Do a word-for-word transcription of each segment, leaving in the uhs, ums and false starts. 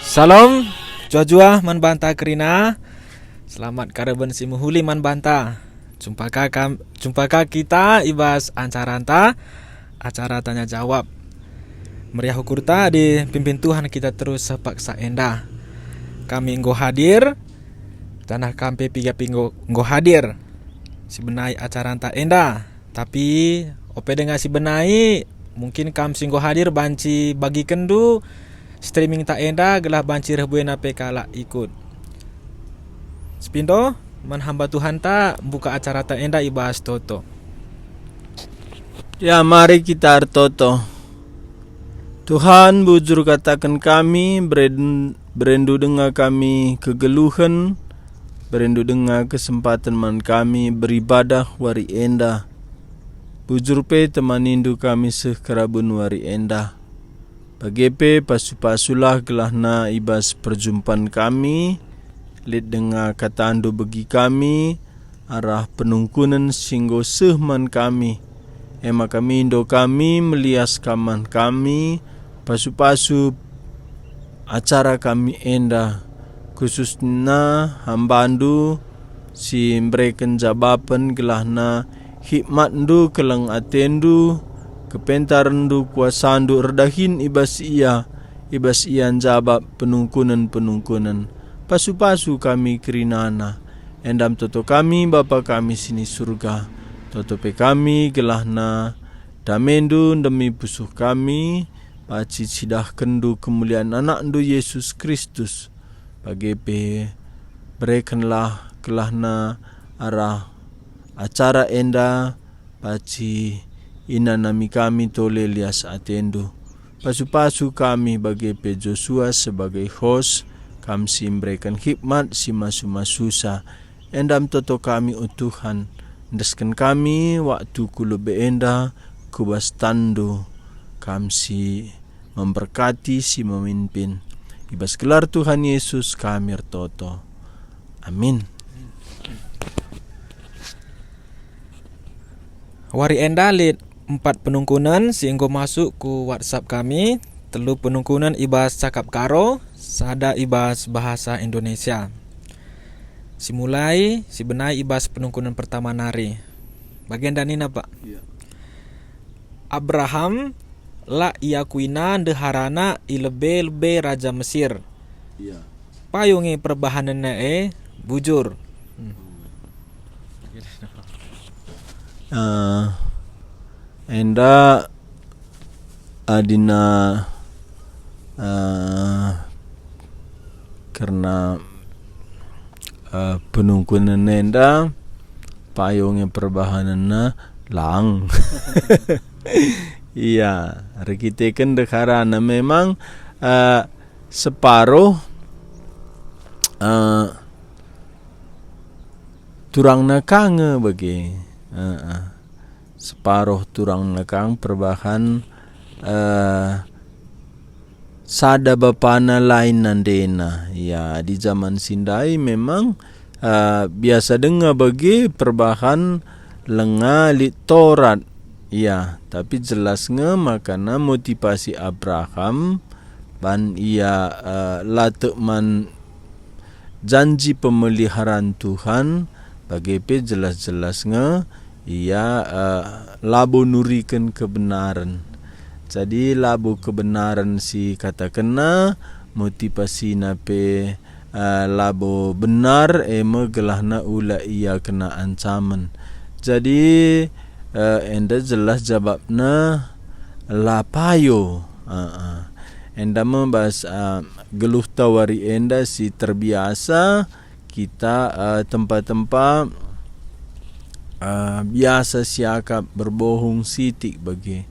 Salam, juah-juah man banta kerina. Selamat kareben si mehuli man banta. Jumpa ka kam, jumpa ka kita i bas acaranta, acara tanya jawab. Meriah ukurta adi pimpin Tuhan kita terus sepaksa enda. Kami enggo hadir, janah kam pe piga pe enggo, enggo hadir. Si benai acaranta enda. Tapi, ope denga si benai, mungkin kam si enggo hadir banci bagikenndu streaming ta enda gelah banci reh buena pe kalak ikut. Sepindo, man hamba Tuhanta mbuka acara ta enda i bas toto. Ya, mari kita ertoto. Tuhan, bujur kataken kami, beren-, berendu denga kami kegeluhen, berendu denga kesempaten man kami beribadah wari enda. Bujur pe temanindu kami seh karaben wari enda. Bage pe pasu-pasulah gelahna i bas perjumpan kami, lit denga katandu begi kami, arah penungkunen si enggo seh man kami. E maka mindo kami melias kam man kami, pasu-pasu acara kami enda, khususna hambandu si mbereken jabapen gelahna hikmatndu, keleng atendu, kepentarenndu, kuasandu erdahin i bas ia, i bas ia njabap penungkunen-penungkunen. Pasu-pasu kami kerinana. Endam toto kami, Bapa kami si ni Surga, toto pe kami gelahna damendu ndemi pusuh kami, paci cidahkenndu kemulian anakndu Yesus Kristus. Bage pe berekenlah gelahna arah acara enda, paci inanami kami tole lias atendu. Pasu-pasu kami bage pe Josua sebagai host, kam si mbereken hikmat si masu-masusa. Endam toto kami, o Tuhan, endesken kami waktu ku lebe enda ku bas tanNdu, kam si memberkati, si memimpin. I bas gelar Tuhan Yesus kami ertoto. Amin. Wari enda lit empat penungkunen si enggo masuk ku WhatsApp kami, telu penungkunen i bas cakap Karo, sada i bas bahasa Indonesia. Si mulai, si benai i bas penungkunen pertama nari. Bagenda nina, Pak. Iya. Abraham la iakuina ndeharana i lebe-lebe raja Mesir. Iya. Payo nge perbahanenna e bujur. Hmm. Eh, enda adina, eh, kerna, eh, penungkunen enda, payo nge perbahanenna lang. Iya, erkiteken ndeharana memang, eh, separuh, eh, turangna ka nge bage. Heeh. Separuh turangna ka nge perbahan, eh, sada bapana lain nandena. Ya, di zaman si ndai memang, eh, biasa denga bage perbahan lenga lit Torat. Ya, tapi jelas nge makana motivasi Abraham ban ia, eh, la tek man janji pemeliharaan Tuhan, bage pe jelas-jelas nge ia, eh, labo nuriken kebenaren. Jadi labo kebenaren si katakenna, motivasina pe, eh, labo benar, e me gelahna ula ia kena ancamen. Jadi, eh, enda jelas jabapna la payo. Heeh. Enda me bas, eh, geluhta wari enda si terbiasa kita, eh, tempa-tempa, eh, biasa siakap berbohong sitik bage.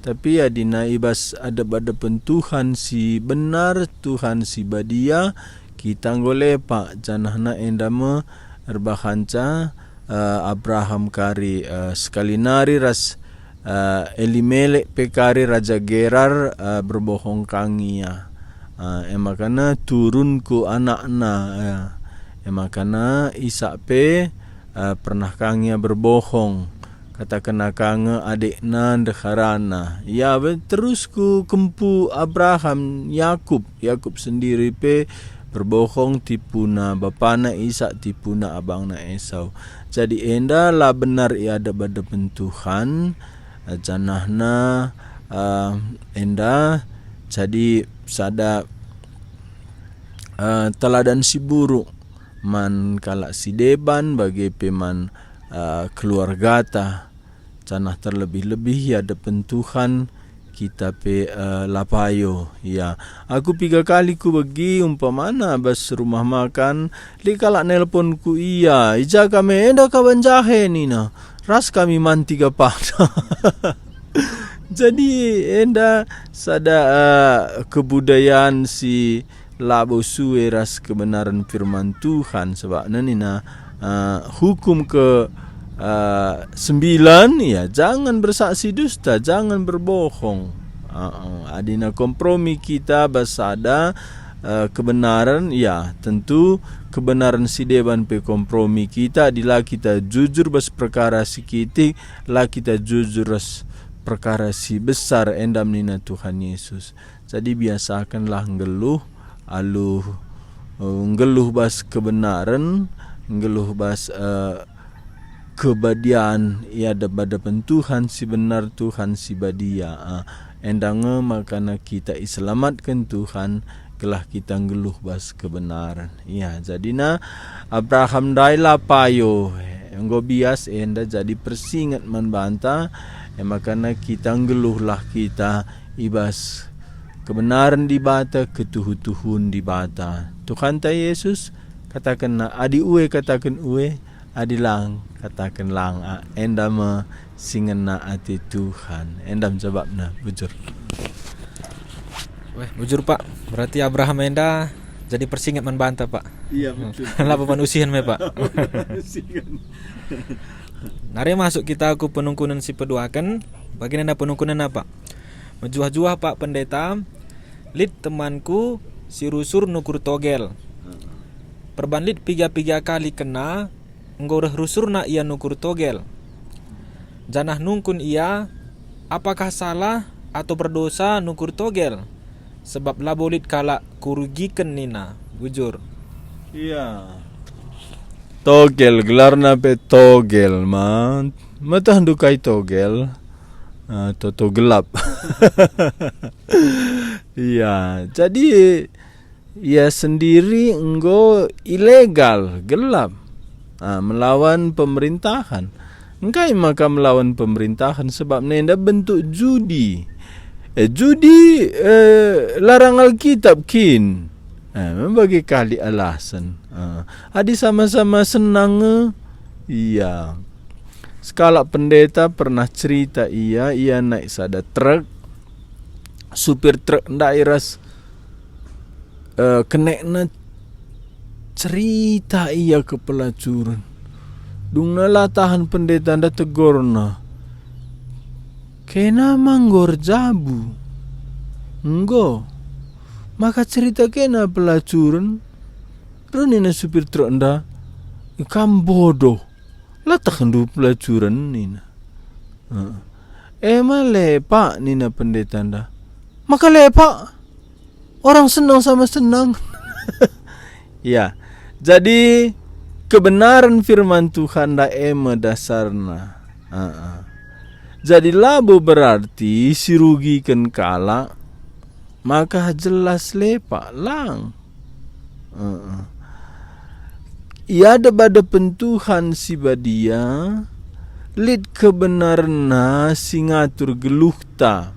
Tapi adina i bas adep-adepen Tuhan si benar, Tuhan si badia, kita enggo lepak, janahna enda me erbahanca, eh, Abraham kari, eh, sekali nari ras, eh, Elimelek pe kari raja Gerar, eh, berbohong ka nge ia. Eh, emakana turun ku anakna, eh, emakana Isak pe, eh, pernah ka nge ia berbohong. Katakenna ka nge adikna ndeharana. Ia be terus ku kempu Abraham, Yakub. Yakub sendiri pe berbohong, tipuna bapana Isak, tipuna abangna Esau. Jadi enda la benar i adep-adepen Tuhan, janahna, eh, enda jadi sada, eh, teladan si buruk man kalak si deban, bage pe man, eh, keluargata. Janah terlebih-lebih i adepen Tuhan kita pe, eh, la payo. Ya, aku piga kali kubegi umpamana bas rumah makan, lit kalak nelpon ku ia, "I ja kami enda kaban jahe?" nina. "Ras kami man tiga pada." Jadi enda sada, eh, kebudayaan si labo sue ras kebenaran firman Tuhan, sebabna nina, eh, hukum ke, eh, sembilan, ya, jangan bersaksi dusta, jangan berbohong. Heeh, adina kompromi kita bas sada, eh, kebenaran, ya, tentu kebenaran si deban pe kompromi kita, adi la kita jujur bas perkara si kitik, la kita jujur ras perkara si besar, enda nina Tuhan Yesus. Jadi biasakenlah nggeluh alu, eh, nggeluh bas kebenaren, nggeluh bas, eh, kebadian i adep-adepen Tuhan si benar, Tuhan si badia. Ah, enda nge makana kita iselamatken Tuhan, gelah kita nggeluh bas kebenaren. Ya, jadina Abraham ndai la payo, enggo bias enda jadi persinget man banta, e makana kita nggeluhlah kita i bas kebenaren Dibata, ketuhu-tuhun Dibata. Tuhanta Yesus katakenna, "Adi ue, kataken ue, adi lang, kataken lang." Ah, enda me si ngena ate Tuhan. Enda me jabapna, bujur. Weh, bujur, Pak. Berarti Abraham enda jadi persinget man banta, Pak. Iya, betul. Labo man usihen me, Pak. Usihen. Nari masuk kita ku penungkunen si peduaken. Bagenda penungkunenna, Pak. Mejuah-juah, Pak Pendeta, lit temanku si rusur nukur togel. Perban lit piga-piga kali kena, enggo reh rusurna ia nukur togel. Janah nungkun ia, "Apakah salah atau berdosa nukur togel? Sebab labo lit kalak kurugiken," nina. Bujur. Iya. Togel, gelarna pe togel, man. Metehndu kai togel? Ah, toto gelap. Iya, jadi ia sendiri enggo ilegal, gelap. Ah, melawan pemerintahan. Engkai maka melawan pemerintahan? Sebab enda bentuk judi. Eh, judi, eh, larang Alkitab kin. Eh, bage kali alasan. Ah, adi sama-sama senang nge, iya. Sekalak pendeta pernah cerita ia, ia naik sada truk. Supir truk ndai ras, eh, kenekna cerita ia kepelacuren. Dungna la tahan pendeta enda tegorna. "Kena ma enggo erjabu?" "Enggo." "Maka cerita kena pelacuren?" Reh nina supir truk enda, "Kam bodoh. La tehndu pelacuren," nina. Heeh. "E ma lepak," nina pendeta enda. "Maka lepak? Orang senang sama senang." Ya, jadi kebenaran firman Tuhan enda e me dasarna. Heeh. Jadi labo berarti si rugiken kalak maka jelas lepak, lang. Heeh. I adep-adepen Tuhan si badia, lit kebenarenna si ngatur geluhta.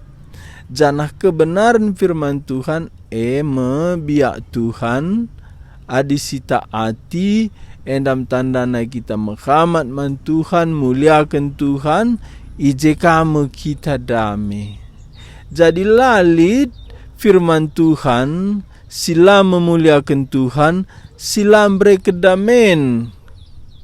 Janah kebenaren firman Tuhan e me biak Tuhan, adi sitaati, enda me tandana kita mehamat man Tuhan, muliaken Tuhan, i je ka me kita dame. Jadi la lit firman Tuhan si la memuliaken Tuhan, si la mbereken damen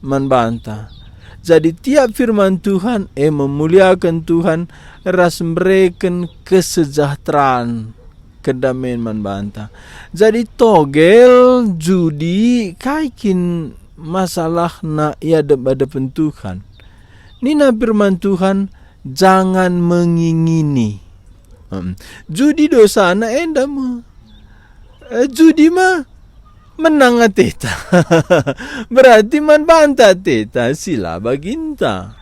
man banta. Jadi tiap firman Tuhan e memuliaken Tuhan ras mbereken kesejahteran, kedamen man banta. Jadi togel, judi, kai kin masalahna i adep-adepen Tuhan? Nina firman Tuhan, "Jangan mengingini." Em, judi dosana enda me. Eh, judi ma menang ateta. Berarti man banta ateta si la baginta.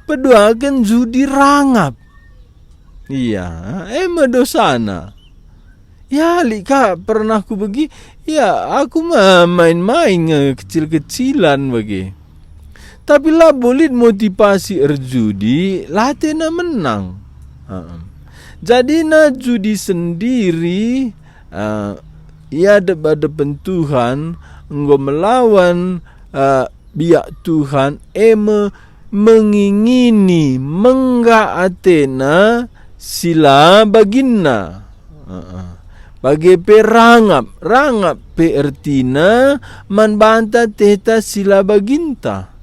Peduaken judi rangap. Iya, e me dosana. Ya, lit ka pernah kubegi, ya, aku ma main-main nge kecil-kecilan bage. Tapi labo lit motivasi erjudi, la atena menang. Heeh. Jadina judi sendiri, eh, i adep-adepen Tuhan enggo melawan, eh, biak Tuhan, e me mengingini, mengga atena si la baginna. Heeh. Bage pe rangap, rangap pe ertina man banta ateta si la baginta.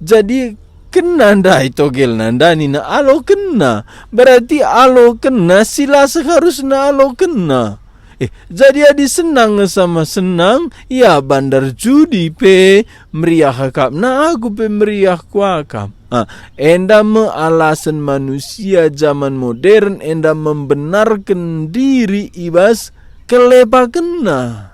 Jadi kena ndai togelna, ndai nina alokenna. Berarti alokenna si la seharusna alokenna. Eh, jadi adi senang nge sama senang, ya bandar judi pe meriah akapna, aku pe meriah kuakap. Ah, enda me alasen manusia jaman modern enda membenarken diri i bas kelepakenna.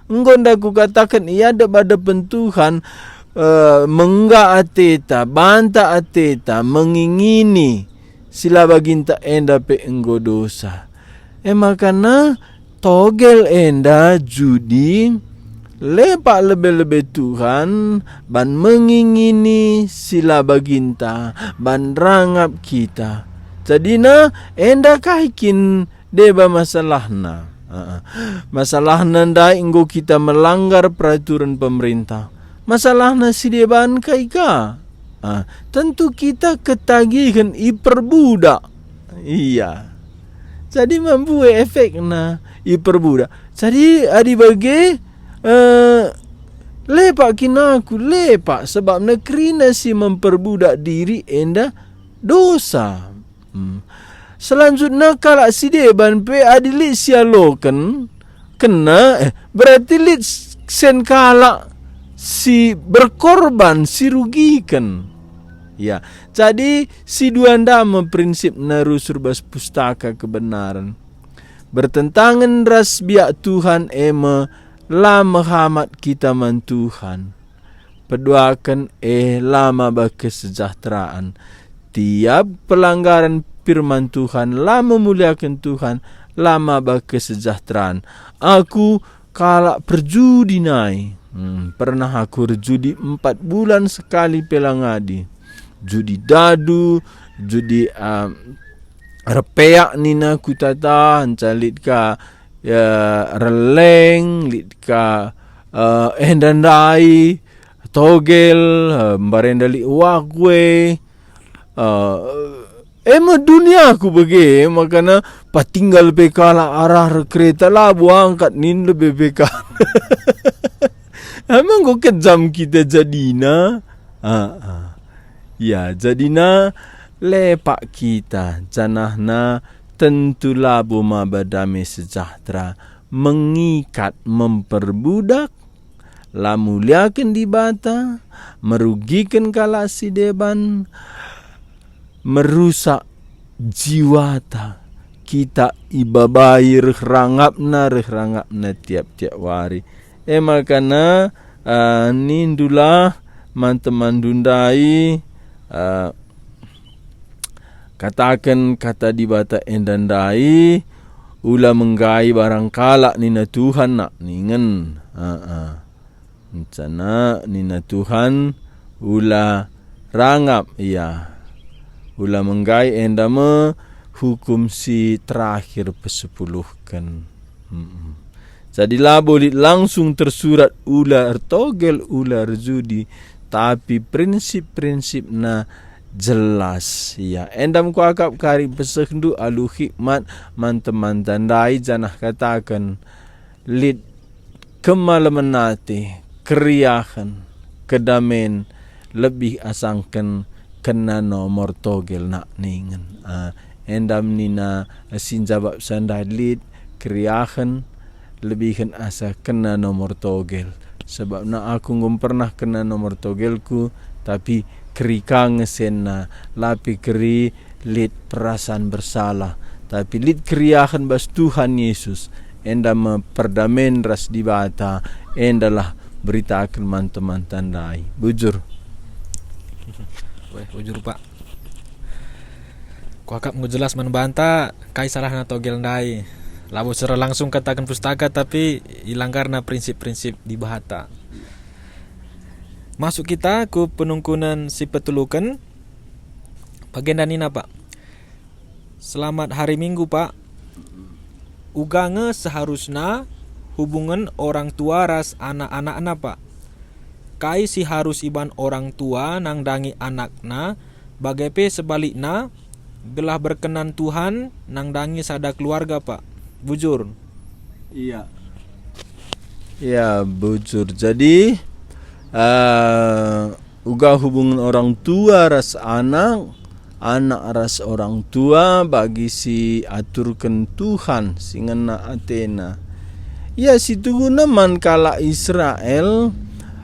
Enggo nda kukataken i adep-adepen Tuhan, eh, mengga ateta, banta ateta, mengingini si la baginta enda pe enggo dosa. E makana togel enda judi, lepak lebe-lebe Tuhan, ban mengingini si la baginta, ban rangap kita. Jadina enda kai kin deba masalahna? Aa. Masalahna ndai enggo kita melanggar peraturan pemerintah. Masalahna si deban kai ka? Ah, tentu kita ketagihen iperbudak. Iya. Jadi ma mbue efekna iperbudak. Jadi adi bage, eh, lepak kin aku, lepak, sebabna kerina si memperbudak diri enda dosa. Hmm. Selanjutna, kalak si deban pe adi lit si aloken, kena, eh, berarti lit sen kalak si berkorban, si rugiken. Ya, jadi si dua enda me prinsipna rusur bas Pustaka Kebenaran. Bertentangen ras biak Tuhan e me la mehamat kita man Tuhan. Peduaken e la maba kesejahteraan. Tiap pelanggaran firman Tuhan la memuliaken Tuhan, la maba kesejahteraan. Aku kalak perjudi nai. Hmm, pernah aku erjudi empat bulan sekali pe la ngadi. Judi dadu, judi, ah, repeak nina kutata, nca lit ka, ya, releng, lit ka, eh, enda ndai, togel, eh, mbarenda lit wakwe, eh, e me duniaku bage, makana patinggal pe kalak arah kereta labo angkat nin lebe pe ka. Emang enggo kejam kita jadina? Ah, ah. Ya, jadina lepak kita, janahna tentu labo maba dame sejahtera, mengikat, memperbudak, la muliaken Dibata, merugiken kalak si deban, merusak jiwata. Kita ibabai reh rangapna, reh rangapna tiap-tiap wari. E makana, eh, nindulah man temanndu ndai, eh, kataken kata Dibata enda ndai, ula menggai barang kalak nina Tuhan nak ningen. Heeh. Encana nina Tuhan, ula rangap ia. Ula menggai enda me hukum si terakhir pesepuluhken. Mm-mm. Jadi labo lit langsung tersurat ula ertogel, ula erjudi, tapi prinsip-prinsipna jelas. Ya, enda me kuakap kari pesehndu alu hikmat man temanta ndai janah kataken, lit kemalemen ate, keriahen, kedamen, lebih asangken kena nomor togel nak ningen. Ah, enda me nina si njabap sandai lit keriahen, lebihen asa kena nomor togel. Sebabna aku enggo pernah kena nomor togelku, tapi keri ka nge senna, la pe keri lit perasan bersalah, tapi lit keriahen bas Tuhan Yesus, enda me perdamen ras Dibata, endalah beritaken man temanta ndai. Bujur. Weh, bujur, Pak. Kuakap enggo jelas man banta kai salahna togel ndai. Labo secara langsung kataken pustaka, tapi ilanggarna prinsip-prinsip Dibata. Masuk kita ku penungkunen si peteluken. Bagenda nina, Pak. Selamat hari Minggu, Pak. Uga nge seharusna hubungen orang tua ras anak-anakna, Pak. Kai si harus iban orang tua nandangi anakna, bage pe sebalikna, gelah berkenan Tuhan nandangi sada keluarga, Pak. Bujur. Iya. Ya, bujur. Jadi, eh, uga hubungen orang tua ras anak, anak ras orang tua bagi si aturken Tuhan si ngena atena. Ya, si tuhuna man kalak Israel,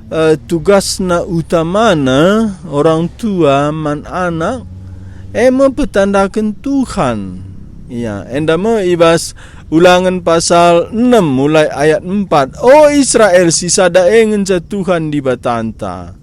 eh, tugasna utamana orang tua man anak, e me petandaken Tuhan. Ya, enda me i bas Ulangen pasal enem mulai ayat empat, "O Israel, sisada e ngenca Tuhan Dibatanta."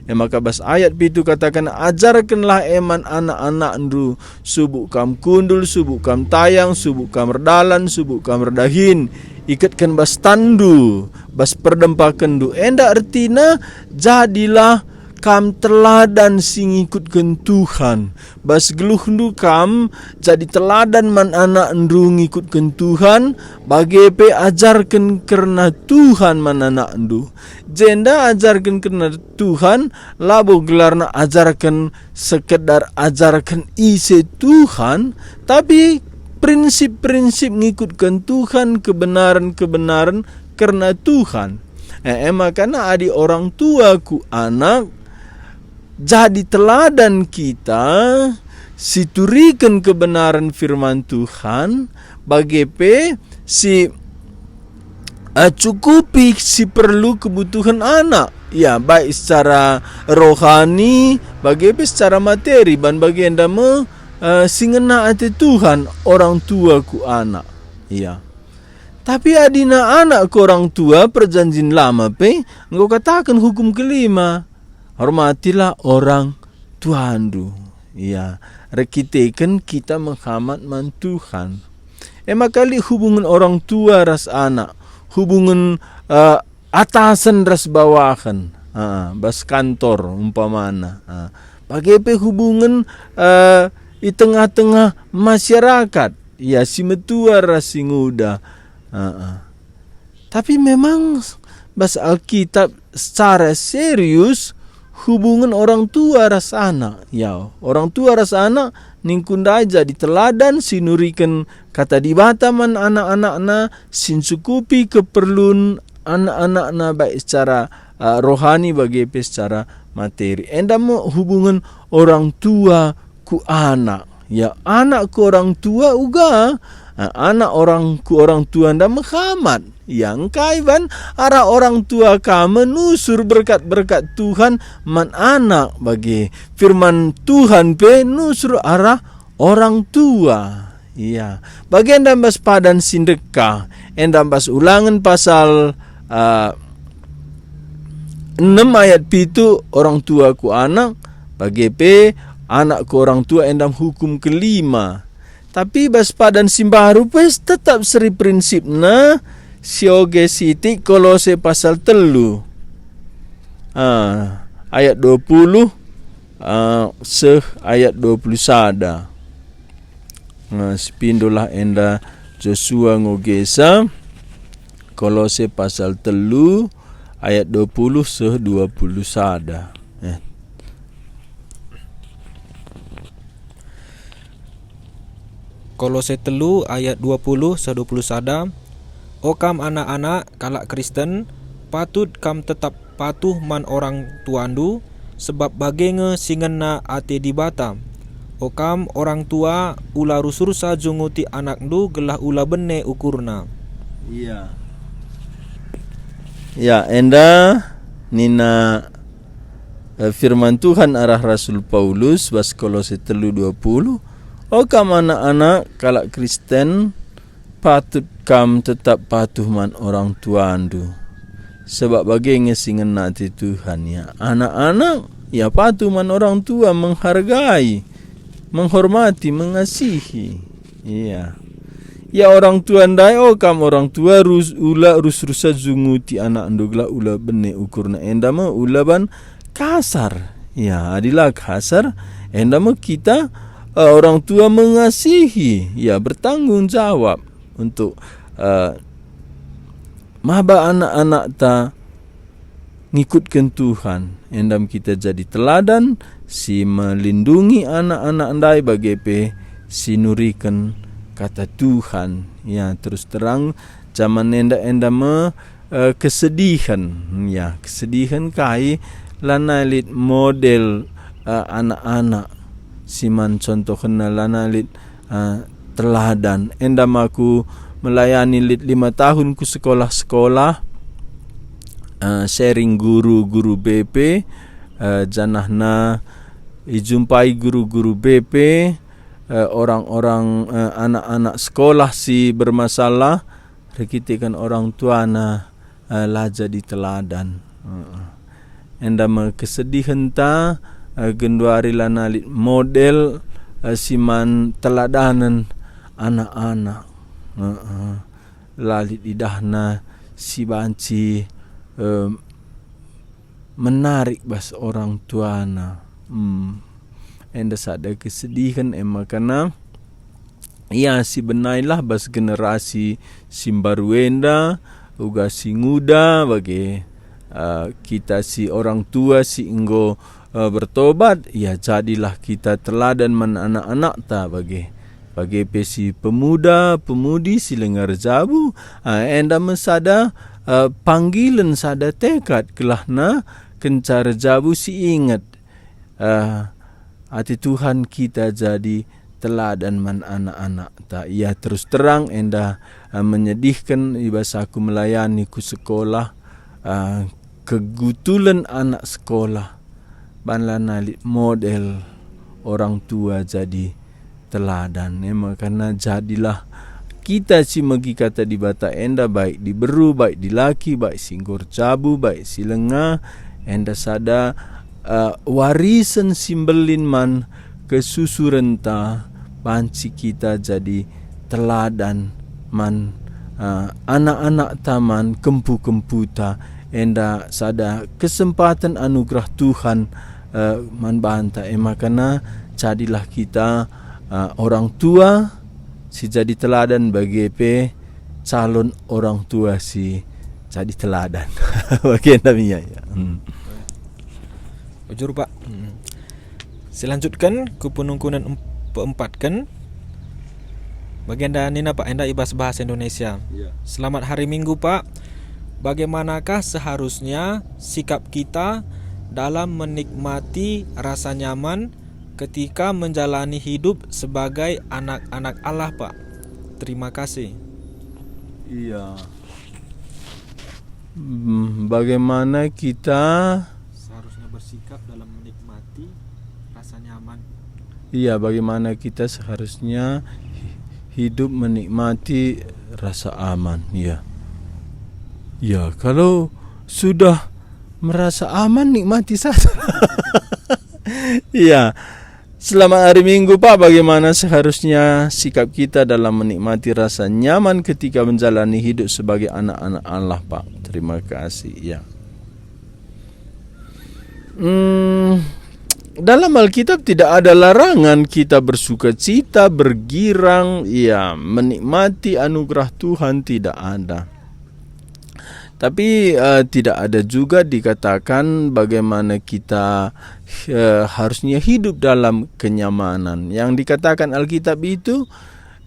E maka bas ayat pitu kataken, "Ajarkenlah e man anak-anakndu, subuk kam kundul, subuk kam tayang, subuk kam erdalan, subuk kam erdahin, iketken bas tanndu, bas perdempakenndu." Enda ertina, jadilah kam teladan si ngikutken Tuhan. Bas geluhndu kam jadi teladan man anakndu ngikutken Tuhan, bage pe ajarken kerna Tuhan man anakndu. Jenda ajarken kerna Tuhan labo gelarna ajarken sekedar ajarken ise Tuhan, tapi prinsip-prinsip ngikutken Tuhan, kebenaren-kebenaren kerna Tuhan. E, e maka adi orang tua ku anak, jadi teladan kita si turiken kebenaren firman Tuhan, bage pe si, eh, cukupi si perlu kebutuhen anak. Ya, baik secara rohani, bage pe secara materi, ban bagenda me, eh, si ngena ate Tuhan orang tua ku anak. Ya. Tapi adina anak ku orang tua, Perjanjin Lama pe enggo kataken hukum kelima, "Hormatilah orang tuandu." Ya, erkiteken kita menghamat man Tuhan. E maka lit hubungen orang tua ras anak, hubungen, eh, atasen ras bawahen, ah, bas kantor umpamana, ah. Bage pe hubungen, eh, i tengah-tengah masyarakat, ya, si metua ras si nguda. Ah, ah. Tapi memang bas Alkitab secara serius hubungen orang tua ras anak. Ya, orang tua ras anak ningku ndai jadi teladan si nuriken Kata Dibata man anak-anakna, si ncukupi keperlun anak-anakna baik secara, uh, rohani bage pe secara materi. Enda me hubungen orang tua ku anak. Ya, anak ku orang tua uga, uh, anak orang ku orang tua enda mehamat. Ya, engkai ban arah orang tua ka menusur berkat-berkat Tuhan man anak bage. Firman Tuhan pe nusur arah orang tua. Iya. Bagenda bas padan si ndekah, enda bas Ulangen pasal, uh, enem ayat pitu, orang tua ku anak, bage pe anak ku orang tua, enda hukum kelima. Tapi bas padan si mbaru pe tetap seri prinsipna, sioge sitik Kolose pasal telu, ah, ayat dua puluh, ah, seh ayat dua puluh sada. Nah, sepindolah enda Josua ngogesa, Kolose pasal telu ayat dua puluh seh dua puluh sada. Eh. Kolose telu ayat dua puluh seh dua puluh sada, "O kam anak-anak kalak Kristen, patut kam tetap patuh man orang tuandu, sebab bage nge si ngena ate Dibata. O kam orang tua, ula rusursa junguti anakndu gelah ula bene ukurna." Iya. Ya, enda nina Eh, firman Tuhan arah Rasul Paulus bas Kolose telu dua puluh, "O kam anak-anak, kalak Kristen, patut kam tetap patuh man orang tuandu, sebab bage nge si ngena ate Tuhan, ya. Anak-anak, ya, patuh man orang tua, menghargai, menghormati, mengasihi." Iya. Ya orang tua ndai, o kam orang tua, rus, ula rus-rusa junguti anakndu gelah ula bene ukurna, enda me ula ban kasar. Ya, adila kasar, enda me kita, eh, orang tua mengasihi, ya, bertanggung jawab untuk, eh, maba anak-anakta ngikutken Tuhan, endam kita jadi teladan si melindungi anak-anak ndai bage pe si nuriken kata Tuhan. Ya, terus terang, jaman enda, enda me, eh, kesedihen. Ya, kesedihen kai lanai lit model, eh, anak-anak si man contohenna, lanai lit, eh, teladan. Endam aku melayani lit lima tahun ku sekolah-sekolah, eh, sharing guru-guru B P, eh, janahna ijumpai guru-guru B P, eh, orang-orang, eh, anak-anak sekolah si bermasalah, erkiteken orang tuana, eh, la jadi teladan. Heeh. Enda me kesedihenta, eh, genduari lanai lit model, eh, si man teladanen anak-anak. Heeh. La lit idahna si banci, eh, menarik bas orang tuana. Hmm. Enda sada kesedihen, e maka na, ya, sibenailah bas generasi si mbaru enda, uga si nguda bage, eh, kita si orang tua si enggo, eh, bertobat, ya, jadilah kita teladan man anak-anakta bage. Bage pe si pemuda, pemudi si langa erjabu, ah, enda me sada, eh, panggilen, sada tekad, gelahna kenca erjabu si inget, eh, ate Tuhan kita jadi teladan man anak-anakta. Ia terus terang enda, eh, menyedihken i bas aku melayani ku sekolah, eh, kegutulen anak sekolah, banla nai lit model orang tua jadi teladan. E maka na jadilah kita si megi kata Dibata enda, baik diberu, baik dilaki, baik si enggo erjabu, baik si langa, enda sada, eh, warisen si mbelin man kesusurenta, banci kita jadi teladan man, eh, anak-anakta, man kempu-kemputa, enda sada kesempaten anugerah Tuhan, eh, man banta. E maka na jadilah kita, eh, orang tua si jadi teladan, bage pe calon orang tua si jadi teladan. Bage enda me ia, ya. Hmm. Bujur, Pak. Hmm. Silanjutken ku penungkunen em-, peempatken. Bagenda nina, Pak, enda i bas bahasa Indonesia. Iya. Selamat Hari Minggu, Pak. Bagaimanakah seharusnya sikap kita dalam menikmati rasa nyaman ketika menjalani hidup sebagai anak-anak Allah, Pak? Terima kasih. Iya. Hmm, bagaimana kita seharusnya bersikap dalam menikmati rasa nyaman? Iya, bagaimana kita seharusnya hi-, hidup menikmati rasa aman, ya. Ya, kalau sudah merasa aman, nikmati saja. Iya. Selamat hari Minggu, Pak. Bagaimana seharusnya sikap kita dalam menikmati rasa nyaman ketika menjalani hidup sebagai anak-anak Allah, Pak? Terima kasih. Ya. Hmm, dalam Alkitab tidak ada larangan kita bersukacita, bergirang, ya, menikmati anugerah Tuhan, tidak ada. Tapi, eh, tidak ada juga dikatakan bagaimana kita, eh, harusnya hidup dalam kenyamanan. Yang dikatakan Alkitab itu,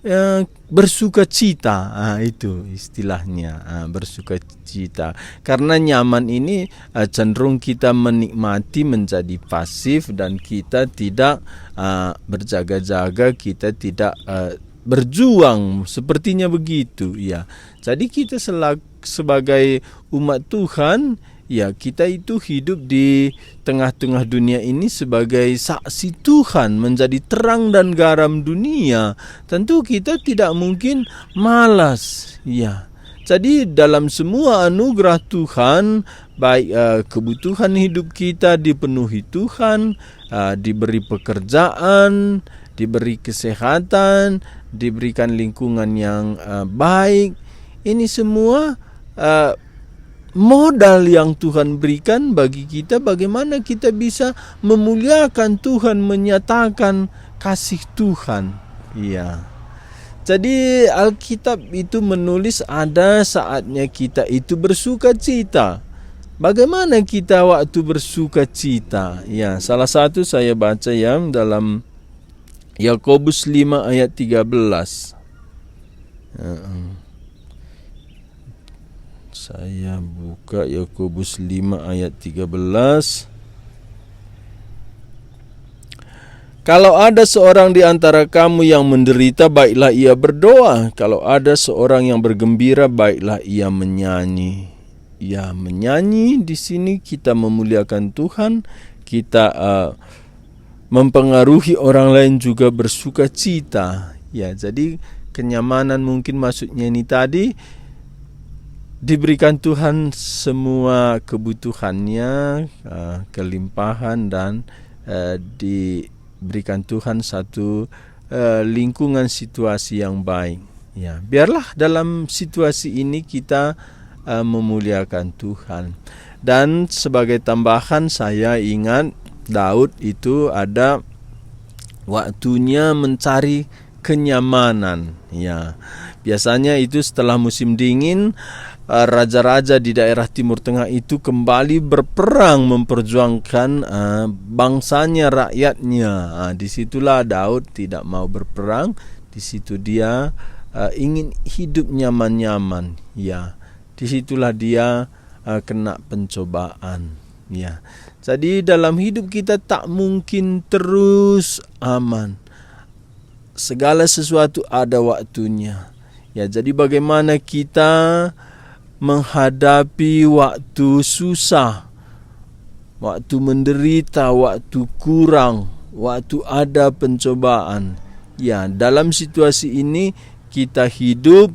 eh, bersukacita. Ah, itu istilahnya, ah, bersukacita. Karena nyaman ini, eh, cenderung kita menikmati, menjadi pasif, dan kita tidak, ah, berjaga-jaga, kita tidak, eh, berjuang, sepertinya begitu, ya. Jadi kita selak-, sebagai umat Tuhan, Ya, kita itu hidup di tengah-tengah dunia ini sebagai saksi Tuhan, menjadi terang dan garam dunia. Tentu kita tidak mungkin malas. Ya. Jadi dalam semua anugerah Tuhan, baik, eh, kebutuhan hidup kita dipenuhi Tuhan, eh, diberi pekerjaan, diberi kesehatan, diberikan lingkungan yang, eh, baik. Ini semua, eh, modal yang Tuhan berikan bagi kita, bagaimana kita bisa memuliakan Tuhan, menyatakan kasih Tuhan. Iya. Jadi Alkitab itu menulis ada saatnya kita itu bersuka cita. Bagaimana kita waktu bersuka cita? Ya, salah satu saya baca yang dalam Yakobus lima ayat tiga belas. Heeh. Saya buka Yakobus lima ayat tiga belas. "Kalau ada seorang di antara kamu yang menderita, baiklah ia berdoa. Kalau ada seorang yang bergembira, baiklah ia menyanyi." Ya, menyanyi di sini kita memuliakan Tuhan, kita, eh, mempengaruhi orang lain juga bersuka cita. Ya, jadi kenyamanan mungkin maksudnya ini tadi, diberikan Tuhan semua kebutuhannya, eh, kelimpahan dan, eh, diberikan Tuhan satu, eh, lingkungan situasi yang baik. Ya, biarlah dalam situasi ini kita, eh, memuliakan Tuhan. Dan sebagai tambahan, saya ingat Daud itu ada waktunya mencari kenyamanan. Ya, biasanya itu setelah musim dingin, eh, raja-raja di daerah Timur Tengah itu kembali berperang memperjuangkan, eh, bangsanya, rakyatnya. Ah, di situlah Daud tidak mau berperang. Di situ dia, eh, ingin hidup nyaman-nyaman. Ya, di situlah dia, eh, kena pencobaan. Ya. Jadi dalam hidup kita tak mungkin terus aman. Segala sesuatu ada waktunya. Ya, jadi bagaimana kita menghadapi waktu susah, waktu menderita, waktu kurang, waktu ada pencobaan? Ya, dalam situasi ini kita hidup,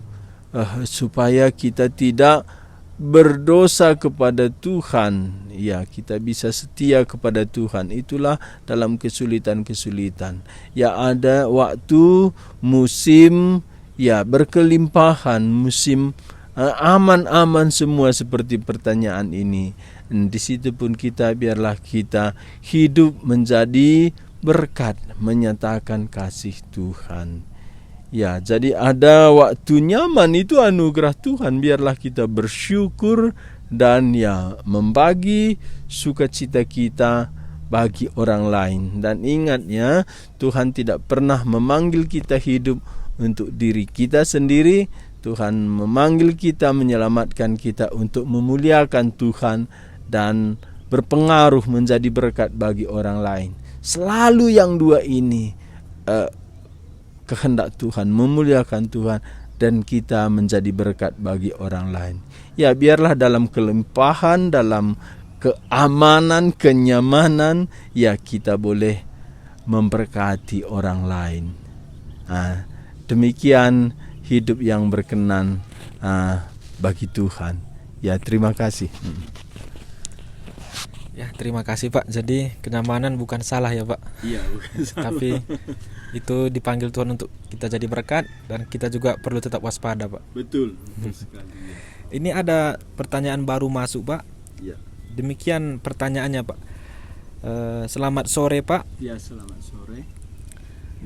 eh, supaya kita tidak berdosa kepada Tuhan. Ya, kita bisa setia kepada Tuhan. Itulah dalam kesulitan-kesulitan. Ya, ada waktu musim, ya, berkelimpahan, musim, eh, aman-aman semua seperti pertanyaan ini. Di situ pun kita, biarlah kita hidup menjadi berkat, menyatakan kasih Tuhan. Ya, jadi ada waktu nyaman, itu anugerah Tuhan. Biarlah kita bersyukur dan, ya, membagi sukacita kita bagi orang lain. Dan ingat, ya, Tuhan tidak pernah memanggil kita hidup untuk diri kita sendiri. Tuhan memanggil kita, menyelamatkan kita untuk memuliakan Tuhan dan berpengaruh, menjadi berkat bagi orang lain. Selalu yang dua ini, eh, kehendak Tuhan, memuliakan Tuhan, dan kita menjadi berkat bagi orang lain. Ya, biarlah dalam kelimpahan, dalam keamanan, kenyamanan, ya, kita boleh memberkati orang lain. Ah, demikian hidup yang berkenan, ah, bagi Tuhan. Ya, terima kasih. Mm. Ya, terima kasih, Pak. Jadi, kenyamanan bukan salah, ya, Pak. Iya, bukan salah. Tapi itu dipanggil Tuhan untuk kita jadi berkat, dan kita juga perlu tetap waspada, Pak. Betul, betul sekali, ya. Ini ada pertanyaan baru masuk, Pak. Ya. Demikian pertanyaannya, Pak. Eh, selamat sore, Pak. Ya, selamat sore.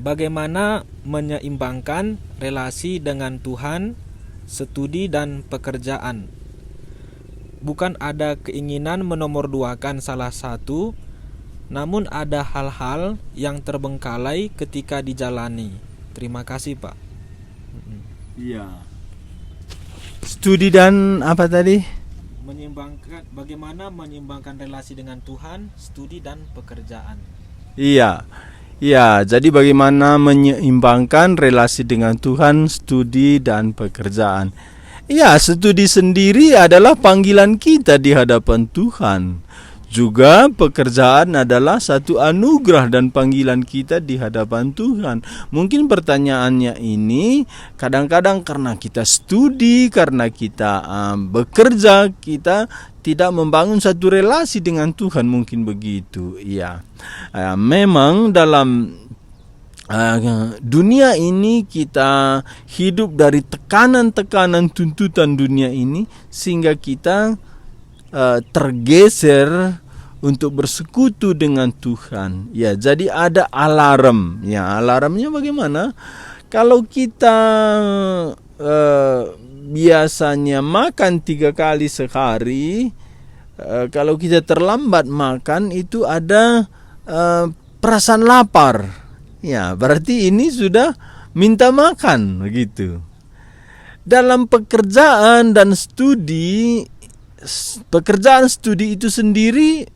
Bagaimana menyeimbangkan relasi dengan Tuhan, studi, dan pekerjaan? Bukan ada keinginan menomorduakan salah satu, namun ada hal-hal yang terbengkalai ketika dijalani. Terima kasih, Pak. Mm-mm. Iya. Studi dan apa tadi? Menyeimbangkan, bagaimana menyeimbangkan relasi dengan Tuhan, studi, dan pekerjaan. Iya. Iya, jadi bagaimana menyeimbangkan relasi dengan Tuhan, studi, dan pekerjaan? Ya, studi sendiri adalah panggilan kita di hadapan Tuhan. Juga pekerjaan adalah satu anugerah dan panggilan kita di hadapan Tuhan. Mungkin pertanyaannya ini, kadang-kadang karena kita studi, karena kita, um, bekerja, kita tidak membangun satu relasi dengan Tuhan, mungkin begitu. Ya. Uh, memang dalam, uh, dunia ini kita hidup dari tekanan-tekanan tuntutan dunia ini, sehingga kita, uh, tergeser untuk bersekutu dengan Tuhan. Ya, jadi ada alarm. Ya, alarmnya bagaimana? Kalau kita, uh, biasanya makan tiga kali sehari, uh, kalau kita terlambat makan, itu ada, uh, perasaan lapar. Ya, berarti ini sudah minta makan, begitu. Dalam pekerjaan dan studi, s-, pekerjaan studi itu sendiri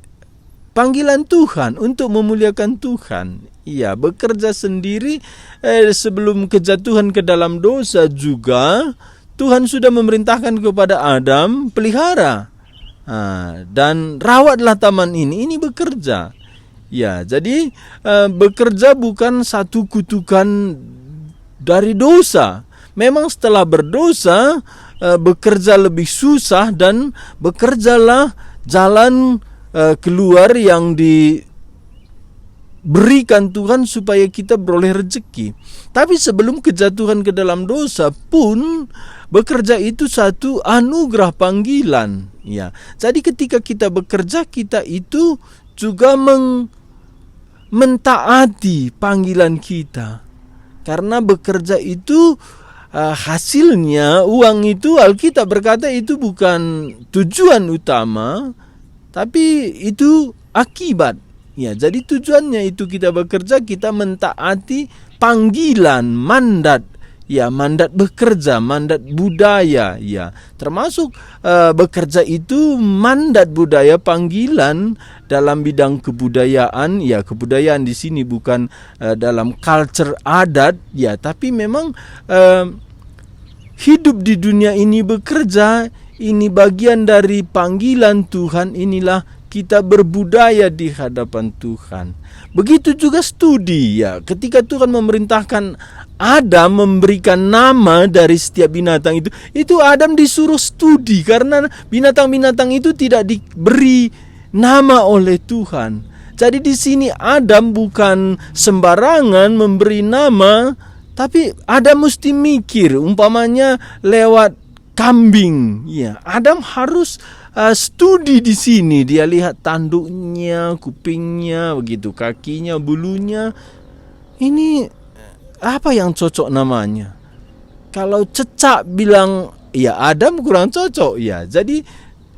panggilan Tuhan untuk memuliakan Tuhan. Ia bekerja sendiri, eh, sebelum kejatuhan ke dalam dosa juga, Tuhan sudah memerintahkan kepada Adam, "Pelihara, ah, dan rawatlah taman ini." Ini bekerja. Ya, jadi, eh, bekerja bukan satu kutukan dari dosa. Memang setelah berdosa, eh, bekerja lebih susah dan bekerjalah jalan, eh, keluar yang diberikan Tuhan supaya kita beroleh rezeki. Tapi sebelum kejatuhan ke dalam dosa pun, bekerja itu satu anugerah panggilan. Ya, jadi ketika kita bekerja, kita itu juga meng-, mentaati panggilan kita. Karena bekerja itu, eh, hasilnya, uang itu, Alkitab berkata itu bukan tujuan utama, tapi itu akibat. Ya, jadi tujuannya itu kita bekerja, kita mentaati panggilan, mandat. Ya, mandat bekerja, mandat budaya, ya. Termasuk, eh, bekerja itu mandat budaya panggilan dalam bidang kebudayaan. Ya, kebudayaan di sini bukan, eh, dalam culture adat, ya, tapi memang, eh, hidup di dunia ini bekerja, ini bagian dari panggilan Tuhan, inilah kita berbudaya di hadapan Tuhan. Begitu juga studi, ya. Ketika Tuhan memerintahkan Adam memberikan nama dari setiap binatang itu, itu Adam disuruh studi karena binatang-binatang itu tidak diberi nama oleh Tuhan. Jadi di sini Adam bukan sembarangan memberi nama, tapi Adam mesti mikir, umpamanya lewat kambing. Ya, Adam harus, uh, studi di sini. Dia lihat tanduknya, kupingnya, begitu kakinya, bulunya. Ini apa yang cocok namanya? Kalau cecak bilang, ya Adam kurang cocok. Ya, jadi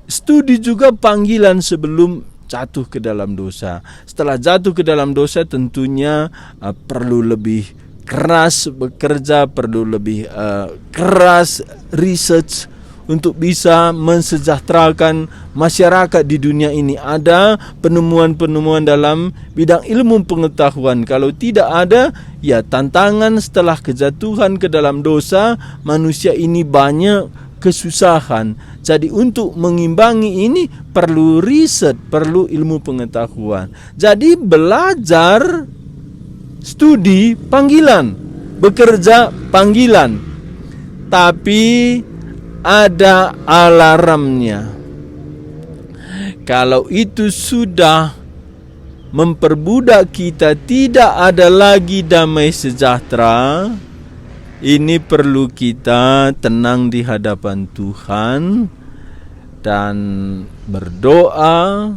studi juga panggilan sebelum jatuh ke dalam dosa. Setelah jatuh ke dalam dosa, tentunya, uh, perlu lebih keras bekerja, perlu lebih, uh, keras research untuk bisa mensejahterakan masyarakat di dunia ini. Ada penemuan-penemuan dalam bidang ilmu pengetahuan. Kalau tidak ada, ya, tantangan setelah kejatuhan ke dalam dosa, manusia ini banyak kesusahan. Jadi, untuk mengimbangi ini perlu riset, perlu ilmu pengetahuan. Jadi, belajar, studi panggilan, bekerja panggilan. Tapi ada alarmnya. Kalau itu sudah memperbudak kita, tidak ada lagi damai sejahtera. Ini perlu kita tenang di hadapan Tuhan dan berdoa,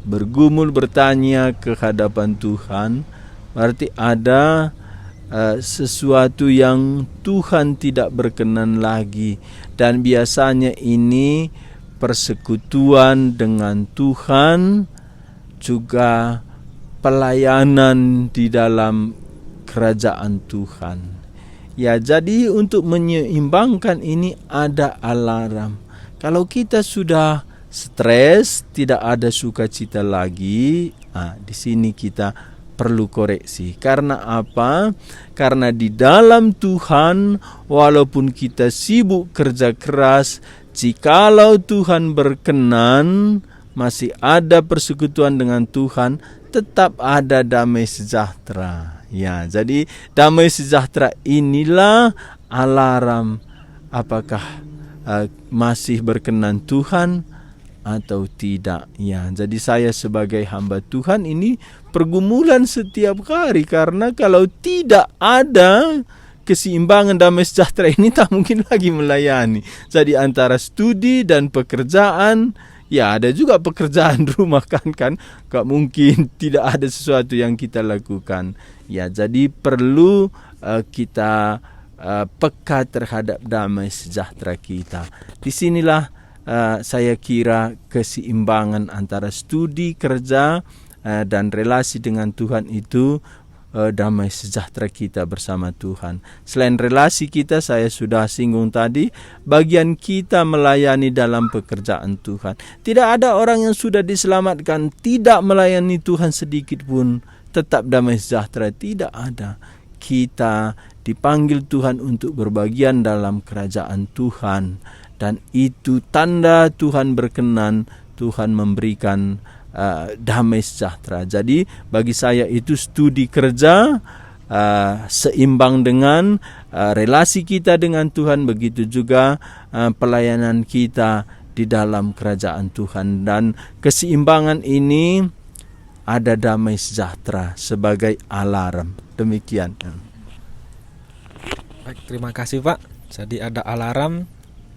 bergumul, bertanya ke hadapan Tuhan. Berarti ada, eh, sesuatu yang Tuhan tidak berkenan lagi. Dan biasanya ini persekutuan dengan Tuhan, juga pelayanan di dalam kerajaan Tuhan. Ya, jadi untuk menyeimbangkan ini ada alarm. Kalau kita sudah stres, tidak ada sukacita lagi, ah, di sini kita perlu koreksi. Karena apa? Karena di dalam Tuhan, walaupun kita sibuk kerja keras, jikalau Tuhan berkenan, masih ada persekutuan dengan Tuhan, tetap ada damai sejahtera. Ya, jadi damai sejahtera inilah alarm apakah, eh, masih berkenan Tuhan atau tidak. Ya, jadi saya sebagai hamba Tuhan ini pergumulan setiap hari, karena kalau tidak ada keseimbangan damai sejahtera ini, tak mungkin lagi melayani. Jadi antara studi dan pekerjaan, ya ada juga pekerjaan rumah kan, kan, gak mungkin tidak ada sesuatu yang kita lakukan. Ya, jadi perlu, eh, kita, eh, peka terhadap damai sejahtera kita. Di sinilah, eh, saya kira keseimbangan antara studi, kerja, eh, dan relasi dengan Tuhan itu, eh, damai sejahtera kita bersama Tuhan. Selain relasi kita, saya sudah singgung tadi, bagian kita melayani dalam pekerjaan Tuhan. Tidak ada orang yang sudah diselamatkan tidak melayani Tuhan sedikit pun, tetap damai sejahtera, tidak ada. Kita dipanggil Tuhan untuk berbagian dalam kerajaan Tuhan, dan itu tanda Tuhan berkenan, Tuhan memberikan, eh, damai sejahtera. Jadi, bagi saya itu studi kerja, eh, seimbang dengan, eh, relasi kita dengan Tuhan, begitu juga, eh, pelayanan kita di dalam kerajaan Tuhan. Dan keseimbangan ini ada damai sejahtera sebagai alarm. Demikian. Baik, terima kasih, Pak. Jadi ada alarm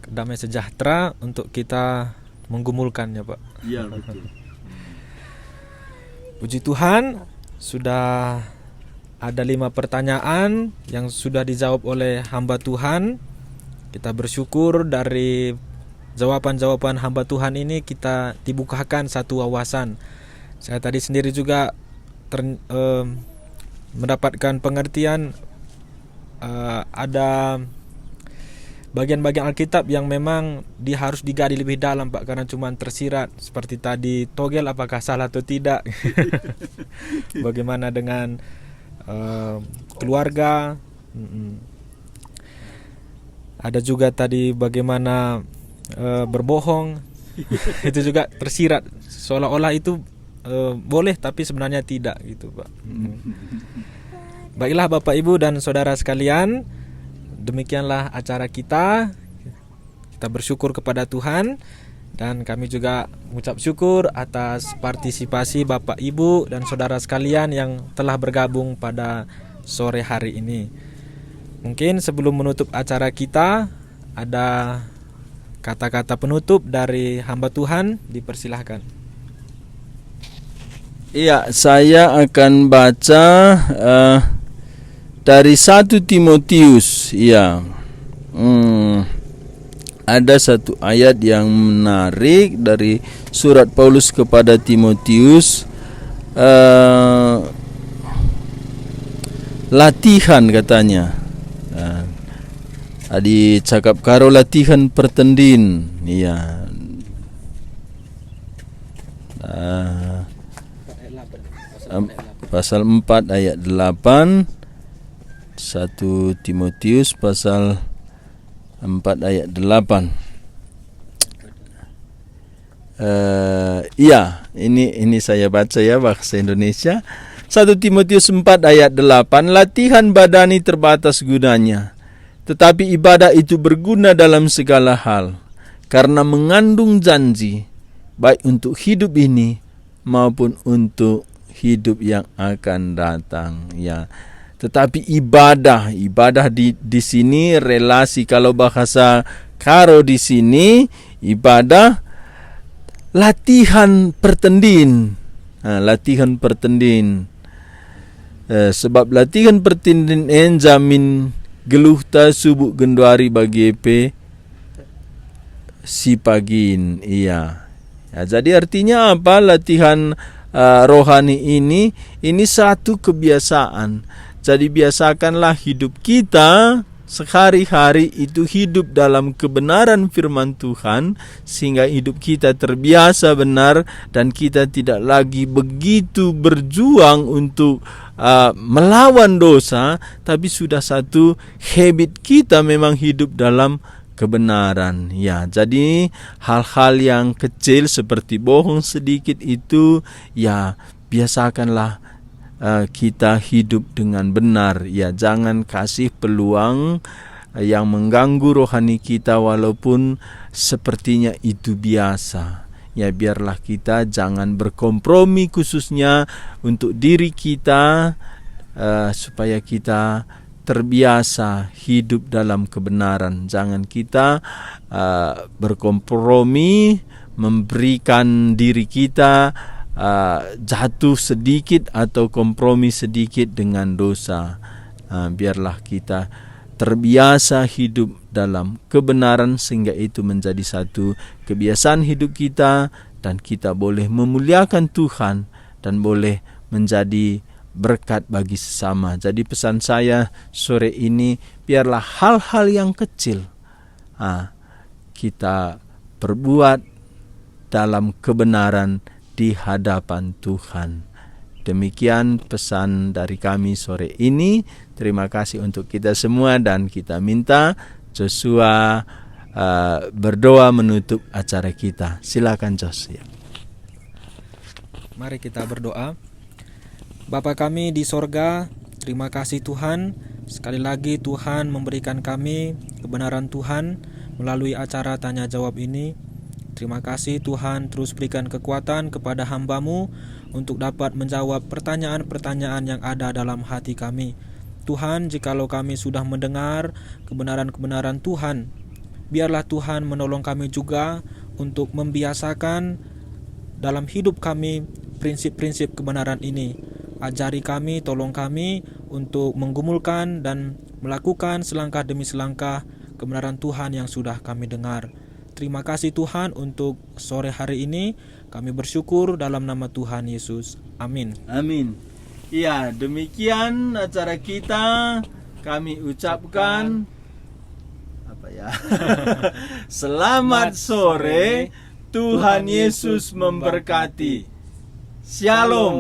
damai sejahtera untuk kita menggumulkannya, Pak. Iya, betul. Puji Tuhan, sudah ada lima pertanyaan yang sudah dijawab oleh hamba Tuhan. Kita bersyukur dari jawaban-jawaban hamba Tuhan ini kita dibukakan satu wawasan. Saya tadi sendiri juga ter-, em, mendapatkan pengertian, eh, ada bagian-bagian Alkitab yang memang di-, harus digali lebih dalam, Pak, karena cuman tersirat seperti tadi togel apakah salah atau tidak. Bagaimana dengan, eh, keluarga? Mm-mm. Ada juga tadi bagaimana, eh, berbohong. Itu juga tersirat seolah-olah itu, eh, boleh tapi sebenarnya tidak gitu, Pak. Mm. Baiklah, Bapak, Ibu, dan saudara sekalian, demikianlah acara kita. Kita bersyukur kepada Tuhan, dan kami juga mengucap syukur atas partisipasi Bapak, Ibu, dan saudara sekalian yang telah bergabung pada sore hari ini. Mungkin sebelum menutup acara kita, ada kata-kata penutup dari hamba Tuhan, dipersilahkan. Iya, saya akan baca, eh, dari satu Timotius. Iya. Hmm, ada satu ayat yang menarik dari surat Paulus kepada Timotius. Eh, latihan katanya. Eh, adi cakap Karo, latihan pertendin. Iya. Eh, em, pasal empat ayat delapan, satu Timotius pasal empat ayat delapan. Eh, iya, ini, ini saya baca ya, bahasa Indonesia. Satu Timotius empat ayat delapan, "Latihan badani terbatas gunanya, tetapi ibadah itu berguna dalam segala hal, karena mengandung janji, baik untuk hidup ini maupun untuk hidup yang akan datang." Ya. Tetapi ibadah, ibadah di, di sini relasi, kalau bahasa Karo di sini, ibadah latihan pertendin. Nah, latihan pertendin. Eh, sebab latihan pertendin en jamin geluhta subuk genduari bage pe si pagin, iya. Ya, jadi artinya apa? Latihan, eh, rohani ini, ini satu kebiasaan. Jadi biasakanlah hidup kita sehari-hari itu hidup dalam kebenaran firman Tuhan, sehingga hidup kita terbiasa benar dan kita tidak lagi begitu berjuang untuk, uh, melawan dosa, tapi sudah satu habit kita memang hidup dalam kebenaran. Ya, jadi hal-hal yang kecil seperti bohong sedikit itu, ya, biasakanlah, eh, kita hidup dengan benar. Ya, jangan kasih peluang, eh, yang mengganggu rohani kita walaupun sepertinya itu biasa. Ya, biarlah kita jangan berkompromi khususnya untuk diri kita, eh, supaya kita terbiasa hidup dalam kebenaran. Jangan kita, eh, berkompromi, memberikan diri kita, eh, jatuh sedikit atau kompromi sedikit dengan dosa. Eh, biarlah kita terbiasa hidup dalam kebenaran sehingga itu menjadi satu kebiasaan hidup kita dan kita boleh memuliakan Tuhan dan boleh menjadi berkat bagi sesama. Jadi pesan saya sore ini, biarlah hal-hal yang kecil, ah, kita perbuat dalam kebenaran di hadapan Tuhan. Demikian pesan dari kami sore ini. Terima kasih untuk kita semua dan kita minta Joshua, eh, berdoa menutup acara kita. Silakan, Jos, ya. Mari kita berdoa. Bapa kami di sorga, terima kasih Tuhan, sekali lagi Tuhan memberikan kami kebenaran Tuhan melalui acara tanya jawab ini. Terima kasih Tuhan, terus berikan kekuatan kepada hamba-Mu untuk dapat menjawab pertanyaan-pertanyaan yang ada dalam hati kami. Tuhan, jikalau kami sudah mendengar kebenaran-kebenaran Tuhan, biarlah Tuhan menolong kami juga untuk membiasakan dalam hidup kami prinsip-prinsip kebenaran ini. Ajari kami, tolong kami untuk menggumulkan dan melakukan selangkah demi selangkah kebenaran Tuhan yang sudah kami dengar. Terima kasih Tuhan untuk sore hari ini. Kami bersyukur dalam nama Tuhan Yesus. Amin. Amin. Ya, demikian acara kita. Kami ucapkan, apa ya? Selamat sore. Tuhan Yesus memberkati. Shalom.